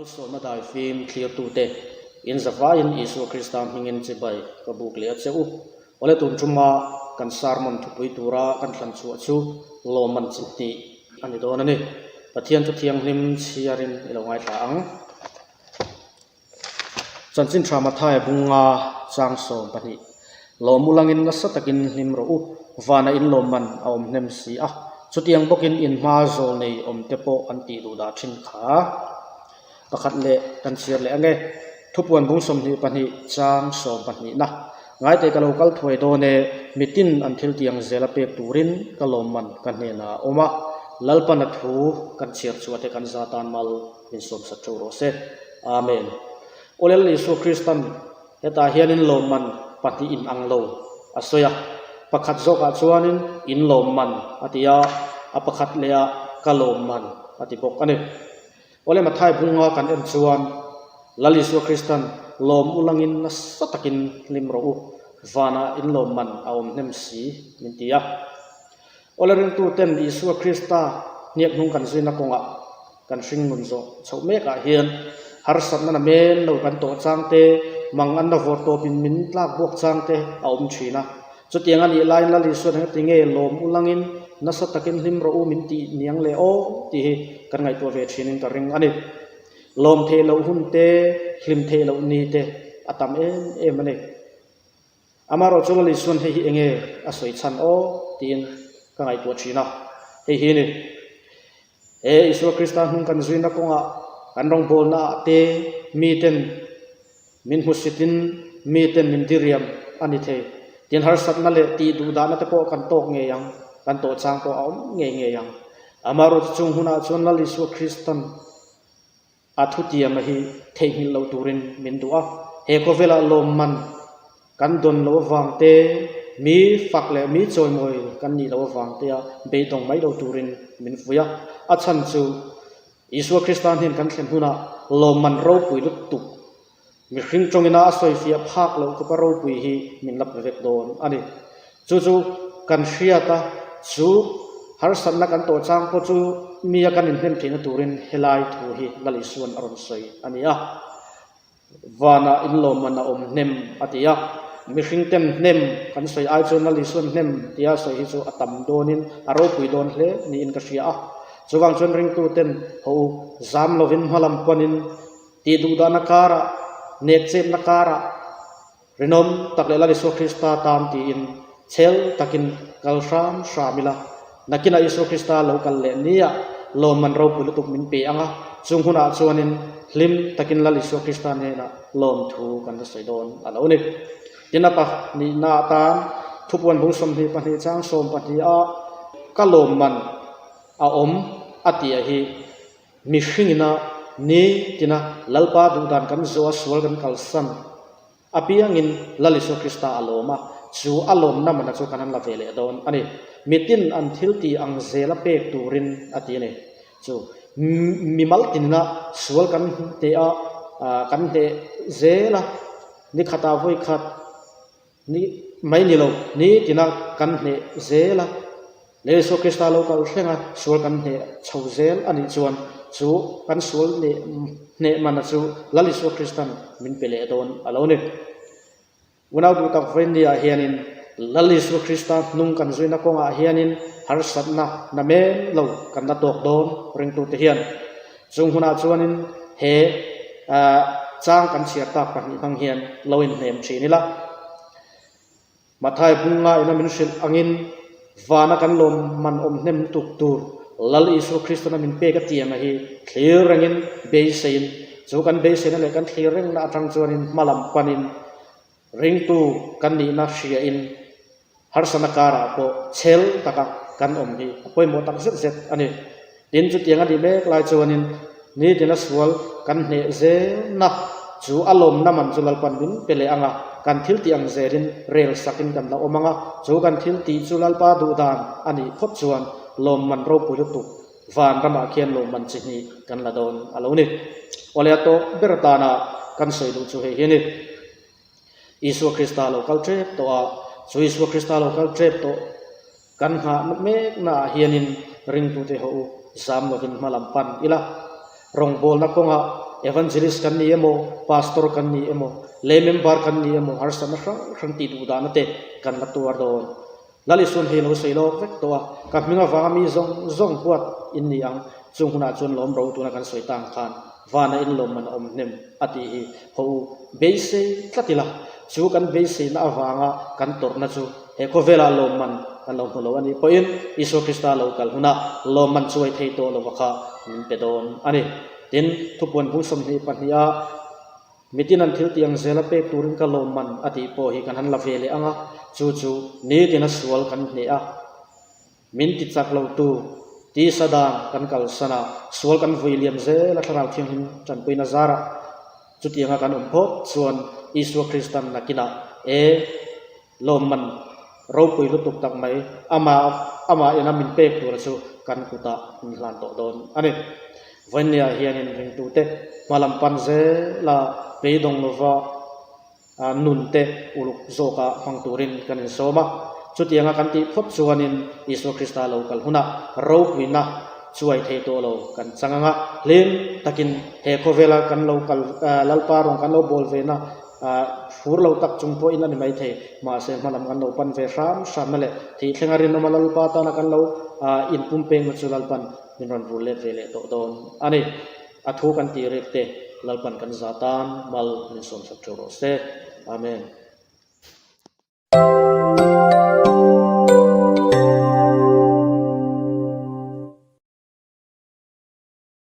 Malsawmna daifim thlirtute, in zavaiin Isua Krista hmingin chibai ka buk leh a che u. Awle tun tuma kan sermon thupui tura kan thlan chhuah chu lawmman chi hnih a ni dawn a ni. Pathian chu thianghlim chhiarin i lo ngaithla ang. Chanchin tha Mathaia bunga chang 12, Lawm ulangin nasa takin hlim rawh u, vana in lawmman a awm hnem si a, chutiang bawkin in hma zawl nei awm te pawh an tih duh dah thin kha. Pakhat leh kan chhiar leh ange, Thupuan bung 22 chang 12 na, Ngaite ka lo kal thuai dawn e, mitin an thil tiang zela pek turin ka lawmman ka hnenah a awm a, Lalpan a thu kan chhiar chhuah te kan za tan mal. Min sawmsak teuh rawh se. Amen. Aw Lal Isua Kristan hetah hianin lawmman pahnih in ang lo a sawi a. Pakhat zawkah chuanin in lawmman a ti a, a pakhat lehah ka lawmman a ti bawk a ni. Aw le Mathai bunga kan en chuan Lal Isua Kristan lawm ulangin nasa takin hlim rawh u, vanah in lawmman a awm hnem si min ti a. Aw le ringtuten Isua Krista hniak hnung kan zuina kawngah kan hringnun zawh chhoh mekah hian harsatna na men lo kan tawh chang te, mang an la vawr tawpin min tlak buak chang te a awm thin a. Chutiang a nih laiin Lal Isuan engati nge lawm ulangin nasa takin hlim rawh u min tih niang leh aw tih hi kan ngaihtuah ve thinin ka ring a ni. Lawm theih loh hun te, hlim theih loh ni te a tam em em a ni. Amaherawhchu Lal Isuan hei hi enge a sawi chhan aw tiin ka ngaihtuah thin a, hei hi ni. He Isua Krista hnung kan zuina kawngah kan rawngbawlna ah te miten min hmusitin miten min diriam a ni thei. Tin harsatna leh tih duhdahna te pawh kan tawk ngei ang, kan tawh chang pawh a awm ngei ngei ang. Amaherawhchu chung hunah chuan Lal Isua Kristan A thutiama hi theihnghilh loh turin min duh a, he khawvelah lawmman kan dawn loh avang te, mi fak leh mi chawimawi kan nih loh avang tea beidawng mai lo turin min vui a. A chhan chu Isua Krista hnen kan thlen hunah lawmman ropui lutuk, mihring tawngina a sawifiah phak loh khawpa ropui hi min la pe vek dawn a ni. Chu chu kan hriat a, chu harsatna kan tawh chang pawh chu mia kan inhnem theihna turin helai thu hi Lal Isuan a rawn sawi a ni a. Vanah inlawmman a awm hnem a ti a, mihring ten hnem kan sawi ai chuan Lal Isuan hnem tia sawi hi chu a tam dawnin a ropui dawn hle niin ka hria a. Chuvang chuan ringtu ten haw u zam lovin hmalam panin tih duhdahna karah, nekchepna karah, Rinawm tak leh Lal Isua Krista tan tiin chhel takin kal hram hram ila, nakinah Isua Krista lo kal leh nia lawmman ropui lutuk min pe ang a, chung hunah chuanin hlim takin Lal Isua Krista hnenah lawmthu kan la sawi dawn a lo ni. Tin a pahnihna atan thupuan bung 22 chang 12 a ka lawmman a awm a tih hi Mihringina ni tina Lalpa duhdan kan zawh a sual kan kalsan apiangin Lal Isua Krista a lawm a, chu a lawmna mana chu kan han la ve leh dawn a ni. Mitin an thil tih ang zela pek turin a ti a ni. Chu mimal tinina sual kan hneh a, kan hneh zel a, ni khatah vawi khat, Ni mai ni lo, ni tina kan hneh zel a, Lei Isua Krista lo kal thleng a, sual kan hneh chho zel a nih chuan chu kan sual leh hneh mana chu Lal Isua Kristan min pe leh dawn a lo ni. Unau duh tak vawinia hianin Lal Isua Krista hnung kan zuina kawngah hianin harsatna na men lo kan la tawk dawn ringtute hian. Chung hunah chuanin he chang kan chhiar tak pahnih hmang hian lo inhnem thin ila. Mathai bunga ina min hrilh angin vana kan lawmman awm hnem tuk tur Lal Isua Kristana min pek a tianga hi thlir rengin beiseiin chu kan beiseina leh kan thlir rengna atang chuanin hmalam panin ringtu kan nihna hriain Harsana karah pawh chhel taka kan awm hi a pawimawh tak zet zet a ni. Tin, chutiang a nih mek lai chuanin nitina sual kan hneh zelna chu a lawmna man chu Lalpan min pe leh ang a, kan thil tih ang zelin rel sakin kan la awm ang a, chu kan thil tih chu Lalpa duhdan a nih phawt chuan lawmman ropui lutuk van ramah khian lawmman chi hnih kan la dawn a lo ni. Awle a tawp ber atana kan sawi duh chu hei hi a ni. Isua Krista lo kal tep tawh a, chu Isua Krista lo kal tep tawh kan nghah meknaah hianin ringtute ho u zam lovin hma lam pan ila. Rawngbawlna kawngah Evangelist kan ni emaw, Pastor kan ni emaw, lay member kan ni emaw harsatna hrang hrang tih duh dahna te kan la tuar dawn. Lal Isuan hei lo sawi lawk vek tawh a, ka hming avanga mi zawng zawng huat in ni ang, chung hunah chuan lawm ro tuna kan sawi tang khan vana in lawmman a awm hnem a tih hi haw u beisei tlat ila, chu kan beiseina avanga kan tawrhna chu he khawvelah lawmman kan lo hmu lo a nih pawhin Isua Krista lo kal hunah lawmman chuai thei tawh lova kha min pe dawn a ni. Tin, thupuan bung 22 a. Mitin an thil tiang zela pek turin ka lawmman a tih pawh hi kan han la ve leh ang a, chu chu nitin a sual kan hneh a, min ti chak lo tu tisa dan kan kalsan a, sual kan vui liam zel a Thlarau Thianghlim tanpuina zarah chutianga kan awm phawt chuan Isua Kristan nakinah e lawmman ropui lutuk tak mai ama amah ina min pek tura chu kan kutah min hlan tawh dawn a ni. Vawinia hianin ringtute hmalam pan zela beidawng lova nunte uluk zawka hmang turin kan insawm a. Chutianga kan tih phawt chuanin Isua Krista lo kal hunah ropuina chuai thei tawh lo kan chang ang a, hlim takin he khawvela kan lo kal Lalpa rawng kan lo bawl vena fur lo tak chung pawhin a ni maithei. Mahse hmalam kan lo pan ve hram hramna leh thih thlenga rinawma Lalpa tana kan lo inpumpengna chu Lalpan min rawn rul let ve leh tawh dawn a ni. A thu kan tih rek te Lalpan kan za tan mal min sawmsak theuh rawh se. Amen.